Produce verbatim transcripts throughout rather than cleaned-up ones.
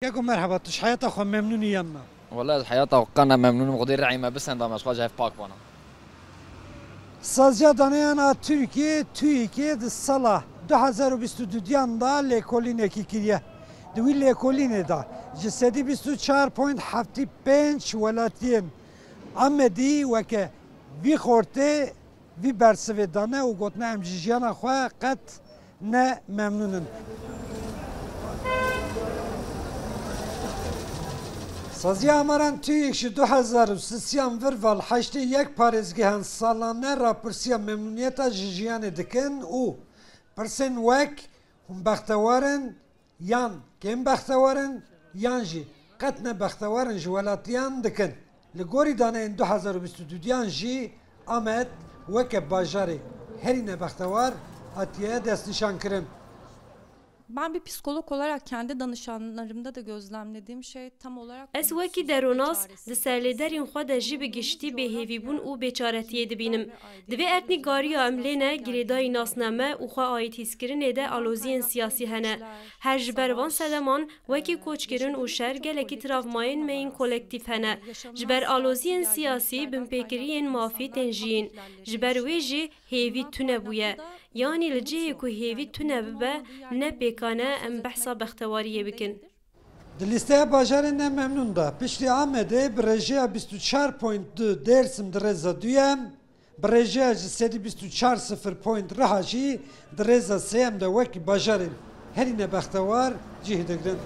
Keko merheba, tu ji heyata xwe memnûn î yan na? Wele ez heyata xwe qe ne memnûn im, Xwedê rihê me bisenda me, ji xwe ji hev pak bana. Saziya Daneyan a Tirkiyê, TÜİK'ê di sala du hezar û bîst û duyan de lêkolînekî kiriye. Di wî lêkolînê de ji sedî bîst û çar point heftî pênc welatiyên Amedî weke vî xortê vî bersivê dane û gotine, em ji jiyana xwe qet ne memnûn in. Saziya Amaran TÜİK ji du hezar û sisiyan vir va li heştê yek parêzgehan salane rapirsiya memnûniyeta ji jiyanê dikin û pirsên wek hûn bextewar in, yan kêm bextewar in, yan jî qet ne bextewar in ji welatiyan dikin. Li gorî daneyên du hezar û bîst û duyan jî Amed weke bajarê herî nebextewar hatiye destnîşankirin. Ben bir psikolog olarak kendi danışanlarımda da gözlemlediğim şey tam olarak... Ez wekî deronas di serlêderên xwe de jî bi giştî bêhêvîbûn û bêçaretiyê dibînim. Divê etnîkariya em lê ne girêdayî nasname û xwe aîdhîskirinê de aloziyên siyasî hene. Her ji ber van sedeman wekî koçkirin û şer gelekî travmayên me yên kolektîf hene. Ji ber aloziyên siyasî binpêkiriyên mafî tên jiyîn. Ji ber wê jî hêvî tune bûye. Yanî li cihê ku hêvî tune bibe, ne pêkan e em behsa bextewariyê bikin. Di lîsteya bajarên ne memnûn de, piştî Amedê bi rêjeya bîst û çar point du Dêrsim di rêza duyem, bi rêjeya ji sedî bîst û çar sifir point Riha jî di rêza sêyem de wekî bajarên herî nebextewar cih digirin.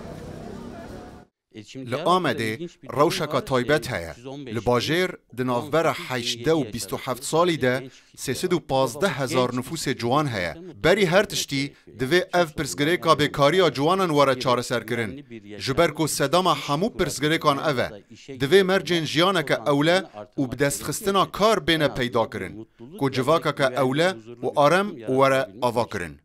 Li Amedê rewşeka taybet heye. Li bajêr di navbera hejdeh û bîst û heft salî de sê sed û pazdeh hezar nifûsê ciwan heye. Berî her tiştî, divê ev pirsgirêka bêkariya ciwanan were çareserkirin. Ji ber ku sedema hemû pirsgirêkan ev e. Divê mercên jiyaneke ewle û bi destxistina kar bêne peydakirin, ku civakeke ewle û arem were avakirin.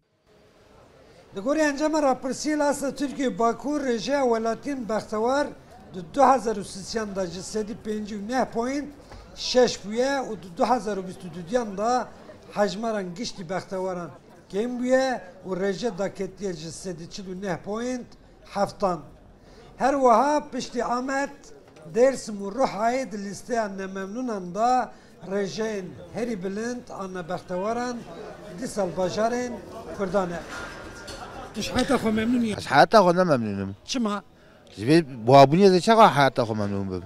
Li gorî encama rapirsiyê li asta Tirkiye û Bakur, rêjeya welatiyên bextewar di du hezar û sisiyan de ji sedî pêncî û neh point şeş bûye û di du hezar û bîst û duyan de hejmaran giştî bextewaran kêm bûye û rêje daketiye ji sedî çil û neh point heftan. Her wiha piştî Amed, Dêrsim û Rihayê di lîsteya nememnûnan de rêjeyên herî bilind a nebextewaran dîsa li bajarên Kurdan e. Tu ji heyata xwe memnûn î? Ez heyata xwe ne memnûn im. Çima? Ji vê buhabûnê ez ê çaxa heyata xwe memnûn bim?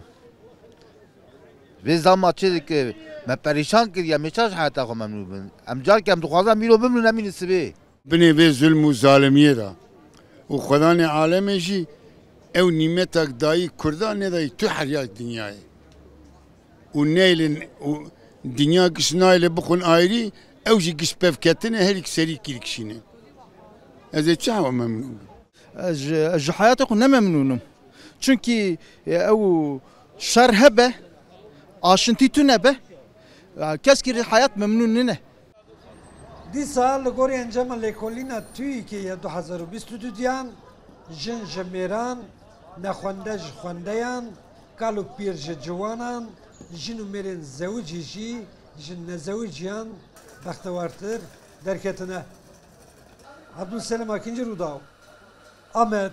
Vê zama çê dike me perîşan kiriye, em ê çax ji heyata xwe memnûn bin? Em carke em dixwazin em îro bimrûn, em înin sibê. Binê vê zulm û zalimiyê de û Xwedanê alemê jî ew nîmetek dayî Kurdan nedayî tu herya dinyayê. Û neylin û dinya giş naylê bixwin ayrî, ew jî giş pevketine herîk serî kîrikişîne. Ez ê çawa memnûn bim? Ez ji, ez ji heyatê xwe ne memnûn im. Çunkî, e, ew şer hebe, aşintî tune be, e, keskî rê heyat memnûn nine. Dîsa li gorî encama lêkolîna TÜİK'ê ya du hezar û bîst û duyan, jin ji mêran, nexwende ji xwendeyan, kal û pîr ji ciwanan, jin û mêrên zewicî jî ji nezewicîyan bextewartir derketine. Abdulselim Akinci, Rûdaw, Amed.